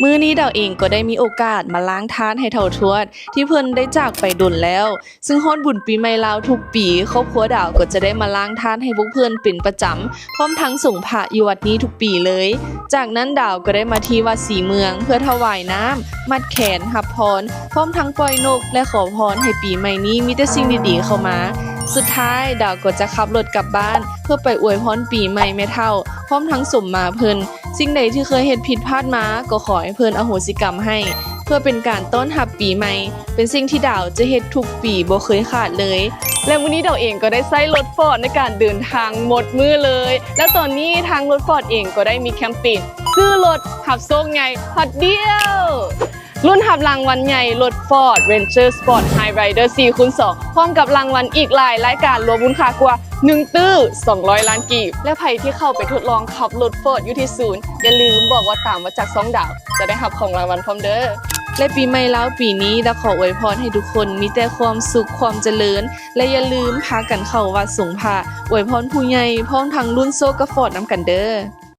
ມື້ນີ້ດາວເອງກໍໄດ້ມີໂອກາດມາລ້າງທາດໃຫ້ເຖົ້າທວດ ທີ່ເພິ່ນໄດ້ຈາກໄປດົນແລ້ວ. ຊຶ່ງຮອດບຸນປີໃໝ່ລາວທຸກປີ, ຄອບຄົວດາວກໍຈະໄດ້ມາລ້າງທາດໃຫ້ພວກເພິ່ນເປັນປະຈຳ, ພ້ອມທັງສົງພະຢູ່ວັດນີ້ທຸກປີເລີຍ. ຈາກນັ້ນດາວກໍໄດ້ມາທີ່ວັດສີເມືອງ ເພື່ອຖວາຍນ້ຳ, ໝັດແຂນ, ຮັບພອນ, ພ້ອມທັງປ່ອຍນົກ ແລະ ຂໍພອນໃຫ້ປີໃໝ່ນີ້ມີແຕ່ສິ່ງດີໆເຂົ້າມາ. ສຸດທ້າຍດາວກໍຈະຂັບລົດກັບບ້ານ ເພື່ອໄປອວຍພອນປີໃໝ່ແມ່ເຖົ້າ ພ້ອມທັງສົມມາເພິ່ນ. ສິ່ງໃດທີ່ເຄີຍເຮັດຜິດພາດມາ ກໍຂໍໃຫ້ເພິ່ນອະໂຫສິກຳໃຫ້ ເພື່ອເປັນການຕ້ອນຮັບປີໃໝ່. ເປັນສິ່ງທີ່ດາວຈະເຮັດທຸກປີບໍ່ເຄີຍຂາດເລີຍ. ແລະ ມື້ນີ້ດາວເອງກໍໄດ້ໃຊ້ລົດຟອດໃນການເດີນທາງໝົດມື້ເລີຍ. ແລະ ຕອນນີ້ທາງລົດຟອດເອງກໍໄດ້ມີແຄມເປນ ຊື້ລົດຮັບໂຊກໃຫຍ່ພັດດຽວ ລຸ້ນຮັບລາງວັນໃຫຍ່ລົດຟອດ Ranger Sport High Rider ສີ່ຄູນສອງ ພ້ອມກັບລາງວັນອີກຫຼາຍລາຍການ ລວມມູນຄ່າກວ່າໜຶ່ງຕື້ສອງຮ້ອຍລ້ານກີບ. ແລະ ໃຜທີ່ເຂົ້າໄປທົດລອງຂັບລົດຟອດຢູ່ທີ່ສູນ ຢ່າລືມບອກວ່າຕາມມາຈາກຊ່ອງດາວ ຈະໄດ້ຮັບຂອງລາງວັນພ້ອມເດີ້. ແລະ ປີໃໝ່ລາວປີນີ້ ດາວຂໍອວຍພອນໃຫ້ທຸກຄົນມີແຕ່ຄວາມສຸກ, ຄວາມຈະເລີນ ແລະ ຢ່າລືມພາກັນເຂົ້າວັດສົງພະ ອວຍພອນຜູ້ໃຫຍ່ ພ້ອມທັງລຸ້ນໂຊກກັບຟອດນຳກັນເດີ້.